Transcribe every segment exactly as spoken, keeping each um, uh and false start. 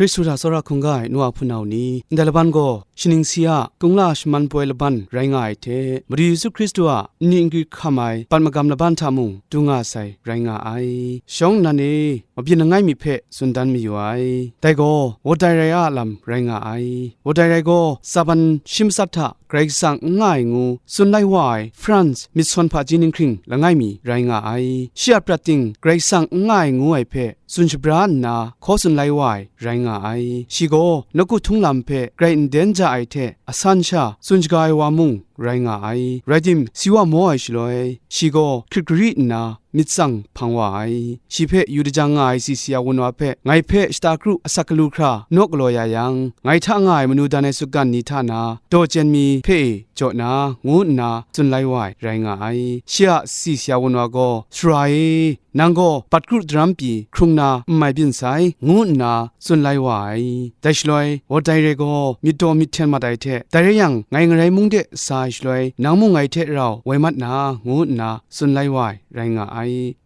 Hkristu hta tsawra hkungga ai nu wa hpunau ni, ndai laban gaw shaning si a kungla shaman poi laban rai nga ai hte, Madu Yesu Hkristu a nni nkri hkam ai pat magam laban hta mung du nga sai rai nga ai. Shawng nnan e, mabyin langai mi hpe tsun dan mayu ai. Dai gaw, Wodai rai a lam rai nga ai. Wodai rai gaw, Tsaban shi matsat hta Karai Kasang n nga ai ngu tsun lai wa ai France myit sawn hpaji ninghkring langai mi rai nga ai. Shi a prat ting Karai Kasang n nga ai ngu ai hpe tsun shabra nna hkaw tsun lai wa ai rai nga ai. Shi gaw nawku htung lam hpe grai n den ja ai hte asan sha tsun shaga ai wa mung rai nga ai. Rai tim, si wa maw ai shaloi, shi gaw hkrit gari nna myit tsang hpang wa ai. Shi hpe yu dajang nga ai si si a wun wa hpe, ngai hpe shata kru asak galu hkra naw galaw ya yang, ngai hta nga ai manu dan ai sutgan ni hta na daw chyen mi hpe e jaw na, ngu nna tsun lai wa ai rai nga ai. Shi a si si a wun wa gaw, Sara e, nang gaw bat kru daram pyi hkrung na n mai byin sai, ngu nna tsun lai wa ai. Dai shaloi, Wodai rai gaw myit daw myit hten mat ai hte, dai rai yang, ngai ngarai mung de sa ai shaloi, nang mung ngai hte rau woi mat na, ngu nna tsun lai wa ai rai nga ai.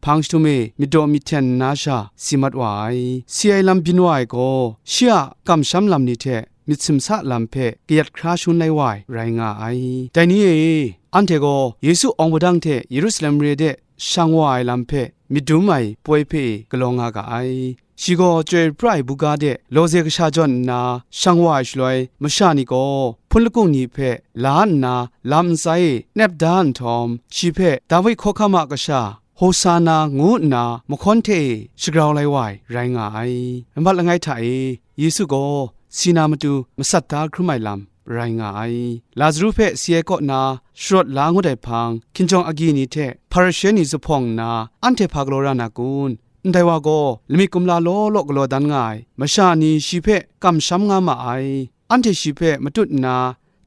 Hpang jahtum e myit daw myit hten nna sha si mat wa ai. Si ai lam byin wa ai gaw, shi a kamsham lam ni hte myit simsa lam hpe kayat hkra shangun lai wa ai rai nga ai. Dai ni e, anhte gaw Yesu awng padang hte Yerusalem mare de shang wa ai lam hpe myit dum ai poi hpe e galaw nga ga ai. Shi gaw Chyoi pra ai buga de lawze kasha jawn nna shang wa ai shaloi, masha ni gaw hpun lakung ni hpe la nna lam ntsa e nep da nhtawm, shi hpe Dawi hkawhkam a kasha Hosana ngu nna mahkawn hte e shagrau lai wa ai rai nga ai. Lambat langai hta e, Yesu gaw si na matu masat da hkrum ai lam rai nga ai. Lazaru hpe si ai kaw na sharawt la ngut ai hpang, hkinjawng agyi ni hte Hparishe ni zuphpawng nna, anhte hpa galaw ra na kun? Ndai wa gaw lamik kumla law law galaw dan nga ai masha ni shi hpe kamsham nga ma ai. Anhte shi hpe matut nna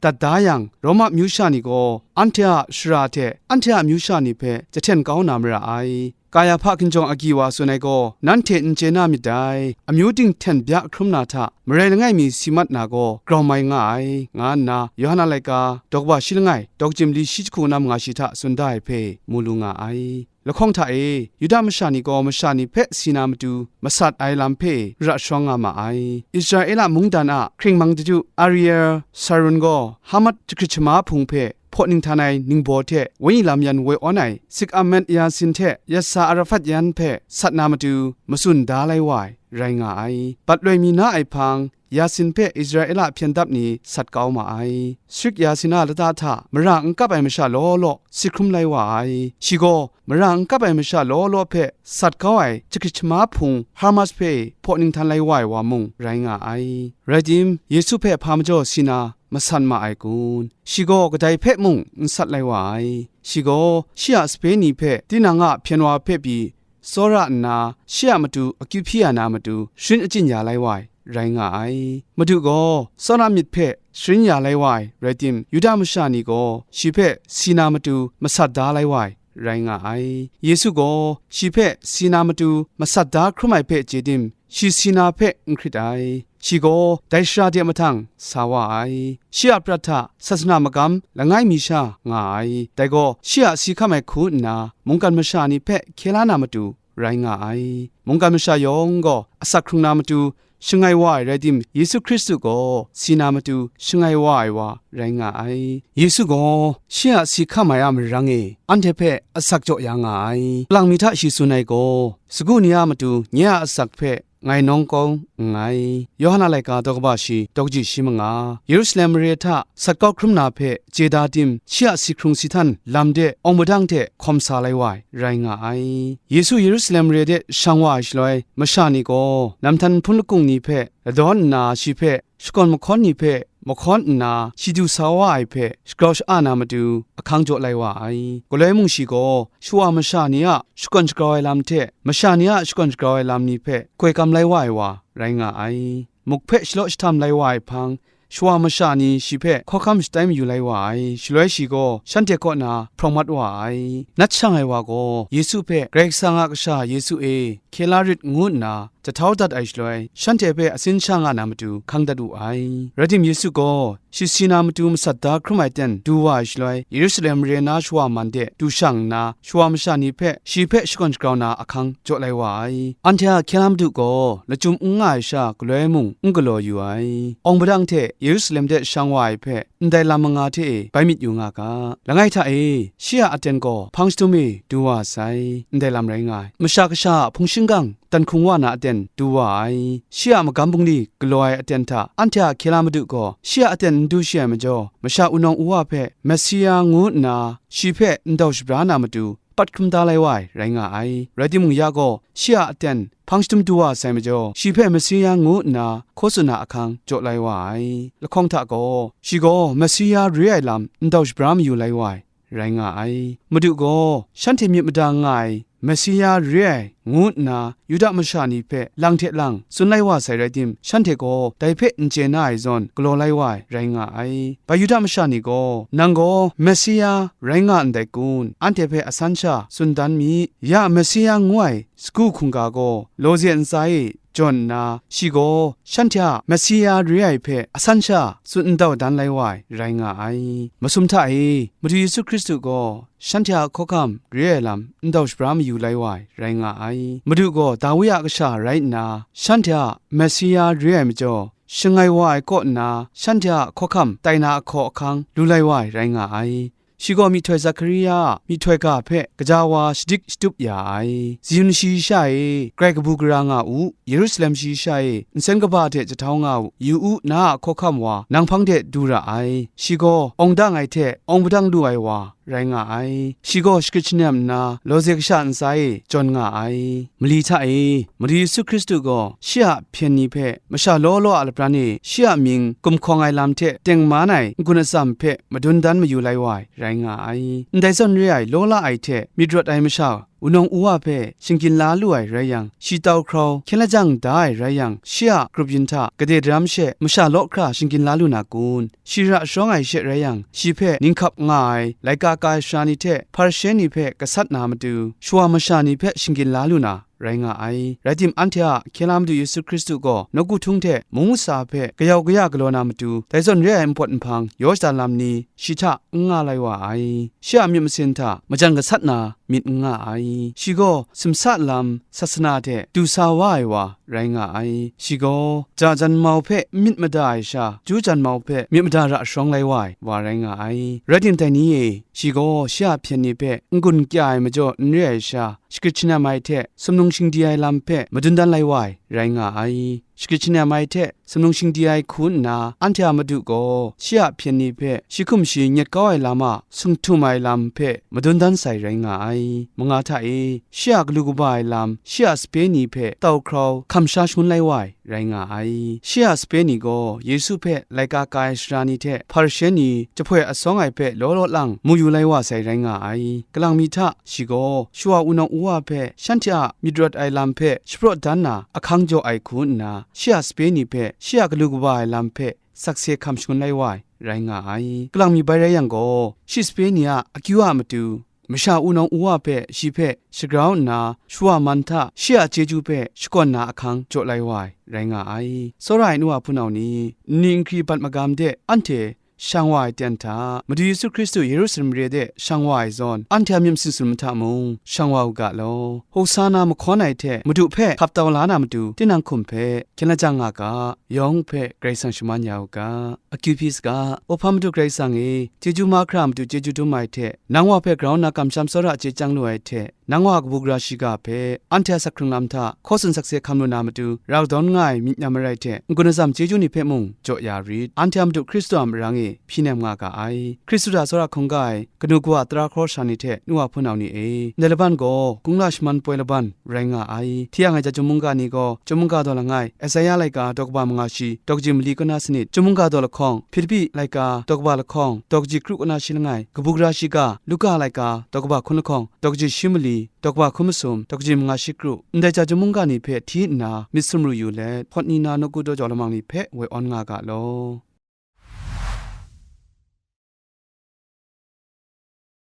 dat da yang, Roma myu sha ni gaw anhte a shara hte anhte a myu sha ni hpe jahten kau na mara ai. Kayahpa hkinjawng agyi wa tsun ai gaw, nanhte n chye na myit dai, amyu ting hten bya hkrum na hta marai langai mi si mat na gaw grau mai nga ai, nga nna Yawhan a laika daw kaba shi langai, daw chyim li shi jahku na manga shi hta tsun da ai hpe mu lu nga ai. Lahkawng hta e, Yuda masha ni gaw masha ni hpe si na matu masat ai lam hpe ra shawng nga ma ai. Israela mungdan a hkringmang daju Ariel Sharon gaw Hamat jahkrit shama hpung hpe hpaw ninghtan ai ningbaw hte wenyi lam yan woi awn ai Sik Amet Yasin hte Yasa Arafat yan hpe sat na matu matsun da lai wa ai rai nga ai. Bat loi mi na ai hpang, Yasin hpe Israela hpyen dap ni sat kau ma ai. Sik Yasin a lata hta mara n kap ai masha law law si hkrum lai wa ai. Shi gaw mara n kap ai masha law law hpe sat kau ai jahkrit shama hpung Hamas hpe hpaw ninghtan lai wa ai wa mung rai nga ai. Rai tim, Yesu hpe hpa majaw si na masat ma ai kun? Shi gaw kadai hpe mung n sat lai wa ai. Shi gaw shi a sape ni hpe tinang a hpyen wa hpe pyi tsawra nna, shi a matu akyu hpyi ya na matu sharin achyin ya lai wa ai rai nga ai. Madu gaw tsawra myit hpe sharin ya lai wa ai rai tim, Yuda masha ni gaw shi hpe si na matu masat da lai wa ai rai nga ai. Yesu gaw shi hpe si na matu masat da hkrum ai hpe chye tim, shi si na hpe n hkrit ai. Shi gaw dai shara de mahtang sa wa ai. Shi a prat hta sasana magam langai mi sha nga ai. Dai gaw shi a si hkam ai hku nna, mungkan masha ni hpe hkye la na matu rai nga ai. Mungkan masha yawng gaw asak hkrung na matu shangai wa ai rai tim, Yesu Hkristu gaw si na matu shangai wa ai wa rai nga ai. Yesu gaw shi a si hkam ai a marang e anhte hpe asak jaw ya nga ai. Lang mi hta shi tsun ai gaw, sagu ni a matu nye a asak hpe ngai nawng kau nngai. Yawhan a laika daw kaba shi, daw kaji shi manga. Yerusalem mare hta sat kau hkrum na hpe chye da tim, shi a si hkrung si htan lam de awng padang hte hkawm sa lai wa ai rai nga ai. Yesu Yerusalem mare de shang wa ai shaloi, masha ni gaw namhtan hpun lakung ni hpe ladawn nna, shi hpe shakawn mahkawn ni hpe mahkawn nna, shi du sa wa ai hpe shagrau sha-a na matu ahkang jaw lai wa ai. Galoi mung shi gaw shawa masha ni a shakawn shagrau ai lam hte masha ni a shakawn shagrau ai lam ni hpe koi kam lai wa ai wa rai nga ai. Muk hpe shalaw jahtam lai wa ai hpang, shawa masha ni shi hpe hkawhkam shatai mayu lai wa ai. Shaloi shi gaw shanhte kaw na hprawng mat wa ai. Nat shang ai wa gaw Yesu hpe, Karai Kasang a Kasha Yesu e, hkye la rit, ngu nna jahtau dat ai shaloi, shanhte hpe asin sha nga na matu hkang dat wu ai. Rai tim, Yesu gaw shi si na matu masat da hkrum ai ten du wa ai shaloi, Yerusalem mare na shawa man de du shang nna, shawa masha ni hpe shi hpe shakawn shagrau na ahkang jaw lai wa ai. Anhte a hkye la madu gaw lachyum n nga ai sha galoi mung n galaw yu ai. Awng padang hte Yerusalem de shang wa ai hpe ndai lam manga hte e bai myit yu nga ga. Langai hta e, shi a aten gaw hpang shadum e du wa sai, ndai lam rai nga ai. Masha Kasha a hpung shingkang dan hkrung wa na aten du wa ai. Shi a magam bungli galaw ai aten hta anhte a hkye la madu gaw, shi a aten n du shi ai majaw, masha wunawng wuwa hpe Messia ngu nna shi hpe ndau shabra na matu, pat hkrum da lai wa ai rai nga ai. Rai timung, ya gaw, shi a aten hpang shadum du wa sai majaw, shi hpe Messia ngu nna hkaw tsun na ahkang jaw lai wa ai. Lahkawng hta gaw, shi gaw Messia re ai lam ndau shabra mayu lai wa ai rai nga ai. Madu gaw, shanhte myit mada nga ai Messia re ai ngu nna Yuda masha ni hpe lang hte lang tsun lai wa sai rai tim, shanhte gaw dai hpe n chye na ai zawn galaw lai wa ai rai nga ai. Bai Yuda masha ni gaw, "Nang gaw Messia rai nga ndai kun?" anhte hpe asan sha tsun dan mi. Ya Messia ngu ai sagu hkungga gaw lawze ntsa e jawn nna, shi gaw shanhte a Messia re ai hpe asan sha tsun ndau dan lai wa ai rai nga ai. Masum hta e, Madu Yesu Hkristu gaw shanhte a hkawhkam re ai lam ndau shabra mayu lai wa ai rai nga ai. Madu gaw Dawi a kasha rai nna, shanhte a Messia re ai majaw, shangai wa ai kaw nna, shanhte a hkawhkam tai na ahkaw ahkang lu lai wa ai rai nga ai. Shi gaw myihtoi Zakaria a myihtoi ga hpe kaja wa shadik shatup ya ai. Ziyun shayi sha e, grai kabu gara nga u, Yerusalem shayi sha e, nsen kaba hte jahtau nga u, yu u, na a hkawhkam wa nang hpang de du ra ai. Shi gaw awng dang ai hte awng padang lu ai wa rai nga ai. Shi gaw shagrit shanem nna, lawze kasha ntsa e jawn nga ai. Mali hta e, Madu Yesu Hkristu gaw shi a hpyen ni hpe masha law law a lapran e shi a mying gumhkawng ai lam hte tengman ai n-gun atsam hpe madun dan mayu lai wa ai rai nga ai. Ndai zawn re ai law la ai hte myit rawt ai masha wunawng wuwa hpe shinggyim la lu ai rai yang, shi tau hkrau hkyen lajang da ai rai yang, shi a grup yin hta gade daram she masha law hkra shinggyim la lu na kun? Shi ra sharawng ai she rai yang, shi hpe ninghkap nga ai laika kai sara ni hte Hparishe ni hpe gasat na matu, shawa masha ni hpe shinggyim la lu na rai nga ai. Rai tim, anhte a hkye la Madu Yesu Hkristu gaw nawku htung hte mung masa hpe kayau kaya galaw na matu, dai zawn re ai npawt nhpang yaw shada lam ni shi hta n nga lai wa ai. Shi a myit masin hta majan gasat na myit n nga ai. Shi gaw simsa lam sasana hte du sa wa ai wa rai nga ai. Shi gaw ja jan mau hpe myit mada ai sha, ju jan mau hpe myit mada ra sharawng lai wa ai wa rai nga ai. Rai tim, dai ni e, shi gaw shi a hpyen ni hpe n-gun kya ai majaw n re ai sha, shagrit shanem ai hte sumnung shingdi ai lam hpe madun dan lai wa ai rai nga ai. Shagrit shanem ai hte sumnung shingdi ai hku nna, anhte a Madu gaw shi a hpyen ni hpe shi hkum shi nyet kau ai lam a sung htum ai lam hpe madun dan sai rai nga ai. Manga hta e, shi a galu kaba ai lam, shi a sape ni hpe tau hkrau hkam sha shangun lai wa ai rai nga ai. Shi a sape ni gaw Yesu hpe laika kai sara ni hte Hparishe ni jahpoi asawng ai hpe law law lang mu yu lai wa sai rai nga ai. Kalang mi hta, shi gaw shawa wunawng wuwa hpe shanhte a myit rawt ai lam hpe shapraw dan na ahkang jaw ai hku nna, shi a sape ni hpe shi a galu kaba ai lam hpe sakse hkam shangun lai wa ai rai nga ai. Kalang mi bai rai yang gaw, shi sape ni a akyu a matu, masha wunawng wuwa hpe shi hpe shagrau nna, shawa man hta shi a chyeju hpe shakawn na ahkang jaw lai wa ai rai nga ai. Tsawra ai nu wa hpunau ni, nni nkri bat magam de anhte shang wa ai ten hta, Madu Yesu Hkristu Yerusalem mare de shang wa ai zawn, anhte a myit masin sumnum hta mung shang wa u ga law. Hosana mahkawn ai hte Madu hpe hkap tau la na matu, tinang hkum hpe hkyen lajang nga ga, yawng hpe Karai Kasang shaman ya u ga. Akyu hpyi saga, Awhpa Madu Karai Kasang e, chyeju mahkra matu chyeju dum ai hte, nang wa hpe grau nna kamsham tsawra chye chyang lu ai hte, nang wa kabu gara shiga hpe, anhte a asak hkrung lam hta hkaw tsun sakse hkam lu na matu, rau dawn nga ai myit nyam marai hte, n-gun atsam chyeju ni hpe mung jaw ya rit. Anhte a Madu Hkristu a marang e hpyi nem nga ga ai. Hkristu hta tsawra hkungga ai kanu kawa tara hkraw sha ni hte nu wa hpunau ni e, ndai laban gaw, kungla shaman poi laban rai nga ai. Hti yang ai ja chyum mungga ni gaw, chyum mungga daw langai, Esaia laika daw kaba manga shi, daw kaji mali kaw na sanit, chyum mungga daw lahkawng, Hpilipi laika daw kaba lahkawng, daw kaji kru kaw na shi langai, kabu gara shiga, Luka laika daw kaba hkun lahkawng, daw kaji shi mali, daw kaba hkun masum, daw kaji manga shi kru, ndai ja chyum mungga ni hpe hti nna myit sumru yu let, hpawt ni na nawku daw jau lamang ni hpe woi awn nga ga law.